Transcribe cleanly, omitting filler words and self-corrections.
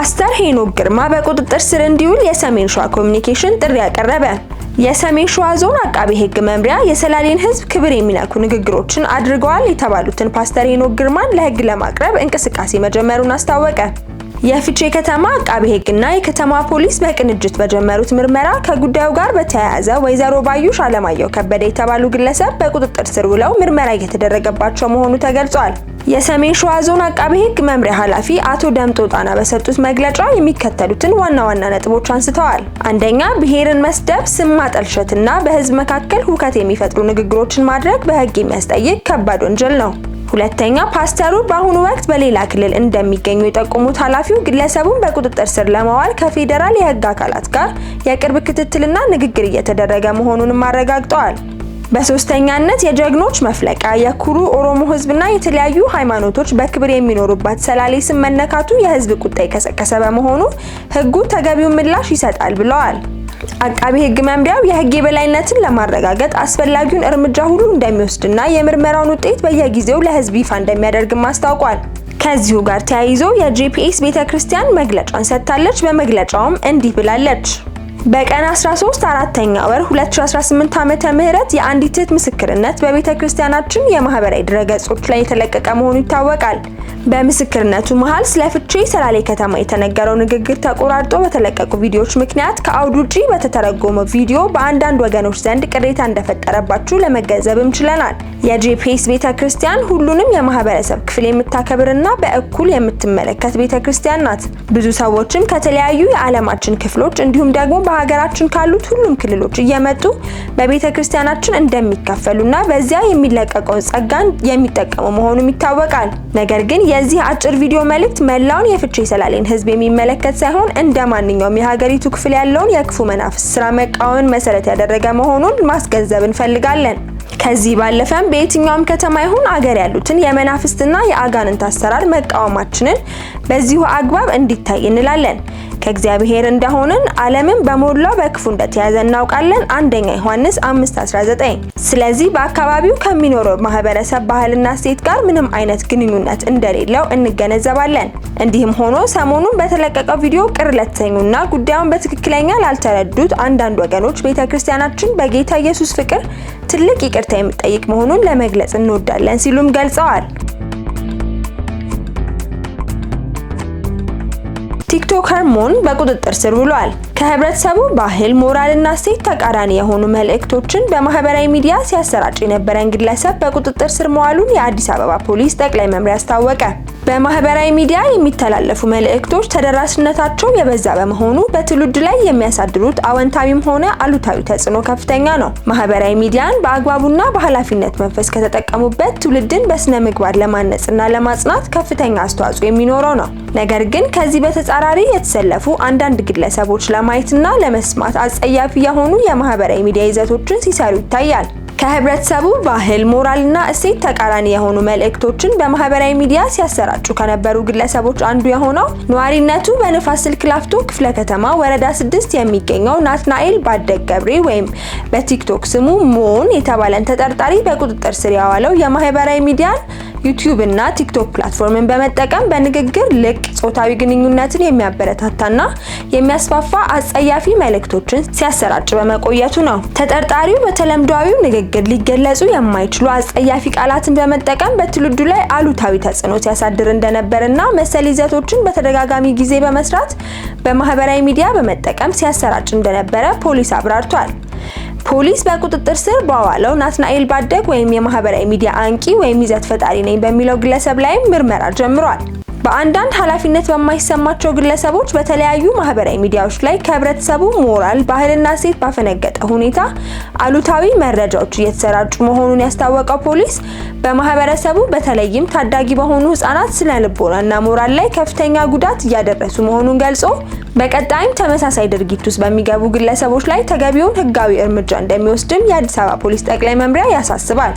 ፓስተር ሄኖክ ግርማ በቁጥጥር ስር እንዲውል የሰሜን ሸዋ ኮሚኒኬሽን ጥሪ አቀረበ። የሰሜን ሸዋ ዞን አቃቤ ሕግ መምሪያ የሰላሌን ሕዝብ ክብር የሚነኩ ንግግሮችን አድርገዋል የተባሉትን ፓስተር ሄኖክ ግርማን ለሕግ ለማቅረብ እንቅስቃሴ መጀመሩን አስታወቀ። የፍቼ ከተማ አቃቤ ሕግና የከተማ ፖሊስ በቅንጅት በጀመሩት ምርመራ ከጉዳዩ ጋር በተያያዘ ወይዘሮ ባዩሽ አለማየሁ ከበደ የተባሉ ግለሰብ በቁጥጥር ስር ውለው ምርመራ እየተደረገባቸው መሆኑ ተገልጿል። የሰሜን ሸዋ ዞን አቃቤ ሕግ መምሪያ ኃላፊ አቶ ደምጦ ጣና በሰጡት መግለጫ የሚከተሉትን ዋና ዋና ነጥቦች አንስተዋል። አንደኛ፣ ብሔርን መስደብ፣ ስም ማጠልሸትና በህዝብ መካከል ሁከት የሚፈጥሩ ንግግሮችን ማድረግ በህግ የሚያስጠይቅ ከባድ ወንጀል ነው። ሁለተኛ፣ ፓስተሩ በአሁኑ ወቅት በሌላ ክልል እንደሚገኙ የጠቆሙት ኃላፊው ግለሰቡን በቁጥጥር ስር ለማዋል ከፌዴራል የህግ አካላት ጋር የቅርብ ክትትልና ንግግር እየተደረገ መሆኑንም አረጋግጠዋል። በሶስተኛነት፣ የጀግኖች መፍለቂያ፣ የኩሩ ኦሮሞ ህዝብና የተለያዩ ሃይማኖቶች በክብር የሚኖሩባት ሰላሌ ስም መነካቱ የህዝብ ቁጣ የቀሰቀሰ በመሆኑ ህጉ ተገቢውን ምላሽ ይሰጣል ብለዋል። አቃቢ ህግ መምሪያው የህግ የበላይነትን ለማረጋገጥ አስፈላጊውን እርምጃ ሁሉ እንደሚወስድና የምርመራውን ውጤት በየጊዜው ለህዝብ ይፋ እንደሚያደርግም አስታውቋል። ከዚሁ ጋር ተያይዞ የጄፒኤስ ቤተክርስቲያን መግለጫን ሰጥታለች። በመግለጫውም እንዲህ ብላለች። በቀን 13 አራተኛ ወር 2018 ዓመተ ምህረት የአንዲት እህት ምስክርነት በቤተ ክርስቲያናችን የማህበራዊ ድረገጾች ላይ የተለቀቀ መሆኑ ይታወቃል። በምስክርነቱ መሃል ስለ ፍቼ ሰላሌ ከተማ የተነገረው ንግግር ተቆራርጦ በተለቀቁ ቪዲዮዎች ምክንያት ከአውድ ውጪ በተተረጎመው ቪዲዮ በአንዳንድ ወገኖች ዘንድ ቅሬታ እንደፈጠረባችሁ ለመገንዘብም ችለናል። የጄፒኤስ ቤተ ክርስቲያን ሁሉንም የማህበረሰብ ክፍል የምታከብርና በእኩል የምትመለከት ቤተ ክርስቲያን ናት። ብዙ ሰዎችም ከተለያዩ የዓለማችን ክፍሎች እንዲሁም ደግሞ በሀገራችን ካሉት ሁሉም ክልሎች እየመጡ በቤተ ክርስቲያናችን እንደሚካፈሉና በዚያ የሚለቀቀውን ጸጋን የሚጠቀሙ መሆኑም ይታወቃል። ነገር ግን የዚህ አጭር ቪዲዮ መልእክት መላውን የፍቼ ሰላሌን ሕዝብ የሚመለከት ሳይሆን እንደ ማንኛውም የሀገሪቱ ክፍል ያለውን የክፉ መናፍስት ስራ መቃወምን መሰረት ያደረገ መሆኑን ማስገንዘብ እንፈልጋለን። ከዚህ ባለፈም በየትኛውም ከተማ ይሁን አገር ያሉትን የመናፍስትና የአጋንንት አሰራር መቃወማችንን በዚሁ አግባብ እንዲታይ እንላለን። ከእግዚአብሔር እንደሆንን ዓለምን በሞላው በክፉ እንደተያዘ እናውቃለን። አንደኛ ዮሐንስ 5:19። ስለዚህ በአካባቢው ከሚኖረው ማህበረሰብ ባህልና እሴት ጋር ምንም አይነት ግንኙነት እንደሌለው እንገነዘባለን። እንዲህም ሆኖ ሰሞኑን በተለቀቀው ቪዲዮ ቅር ለተሰኙና ጉዳዩን በትክክለኛ ላልተረዱት አንዳንድ ወገኖች ቤተክርስቲያናችን በጌታ ኢየሱስ ፍቅር ትልቅ ይቅርታ የምትጠይቅ መሆኑን ለመግለጽ እንወዳለን ሲሉም ገልጸዋል። ቲክቶከር ሞን በቁጥጥር ስር ውሏል። ከህብረተሰቡ ባህል፣ ሞራልና እሴት ተቃራኒ የሆኑ መልእክቶችን በማህበራዊ ሚዲያ ሲያሰራጭ የነበረን ግለሰብ በቁጥጥር ስር መዋሉን የአዲስ አበባ ፖሊስ ጠቅላይ መምሪያ አስታወቀ። በማህበራዊ ሚዲያ የሚተላለፉ መልእክቶች ተደራሽነታቸው የበዛ በመሆኑ በትውልድ ላይ የሚያሳድሩት አወንታዊም ሆነ አሉታዊ ተጽዕኖ ከፍተኛ ነው። ማህበራዊ ሚዲያን በአግባቡና በኃላፊነት መንፈስ ከተጠቀሙበት ትውልድን በስነ ምግባር ለማነጽና ለማጽናት ከፍተኛ አስተዋጽኦ የሚኖረው ነው። ነገር ግን ከዚህ በተጻራሪ የተሰለፉ አንዳንድ ግለሰቦች ለማየትና ለመስማት አጸያፊ የሆኑ የማህበራዊ ሚዲያ ይዘቶችን ሲሰሩ ይታያል። ከህብረተሰቡ ባህል፣ ሞራልና እሴት ተቃራኒ የሆኑ መልእክቶችን በማህበራዊ ሚዲያ ሲያሰራጩ ከነበሩ ግለሰቦች አንዱ የሆነው ነዋሪነቱ በንፋስ ስልክ ላፍቶ ክፍለ ከተማ ወረዳ 6 የሚገኘው ናትናኤል ባደግ ገብሬ ወይም በቲክቶክ ስሙ ሞን የተባለን ተጠርጣሪ በቁጥጥር ስር ያዋለው የማህበራዊ ሚዲያን ዩቲዩብ እና ቲክቶክ platform ን በመጠቀም በንግግር ልቅ ጾታዊ ግንኙነትን የሚያበረታታና የሚያስፋፋ አጸያፊ መልእክቶችን ሲያሰራጭ በመቆየቱ ነው። ተጠርጣሪው በተለምዷዊው ንግግር ሊገለጹ የማይችሉ አጸያፊ ቃላትን በመጠቀም በትውልዱ ላይ አሉታዊ ተጽዕኖ ሲያሳድር እንደነበርና መሰል ይዘቶችን በተደጋጋሚ ጊዜ በመስራት በማህበራዊ ሚዲያ በመጠቀም ሲያሰራጭ እንደነበረ ፖሊስ አብራርቷል። ፖሊስ በቁጥጥር ስር በዋለው ናትናኤል ባደግ ወይም የማህበራዊ ሚዲያ አንቂ ወይም ይዘት ፈጣሪ ነኝ በሚለው ግለሰብ ላይም ምርመራ ጀምሯል። በአንዳንድ ኃላፊነት በማይሰማቸው ግለሰቦች በተለያዩ ማህበራዊ ሚዲያዎች ላይ ከህብረተሰቡ ሞራል፣ ባህልና እሴት ባፈነገጠ ሁኔታ አሉታዊ መረጃዎች እየተሰራጩ መሆኑን ያስታወቀው ፖሊስ በማህበረሰቡ በተለይም ታዳጊ በሆኑ ህጻናት ስነ ልቦናና ሞራል ላይ ከፍተኛ ጉዳት እያደረሱ መሆኑን ገልጾ በቀጣይም ተመሳሳይ ድርጊት ውስጥ በሚገቡ ግለሰቦች ላይ ተገቢውን ህጋዊ እርምጃ እንደሚወስድም የአዲስ አበባ ፖሊስ ጠቅላይ መምሪያ ያሳስባል።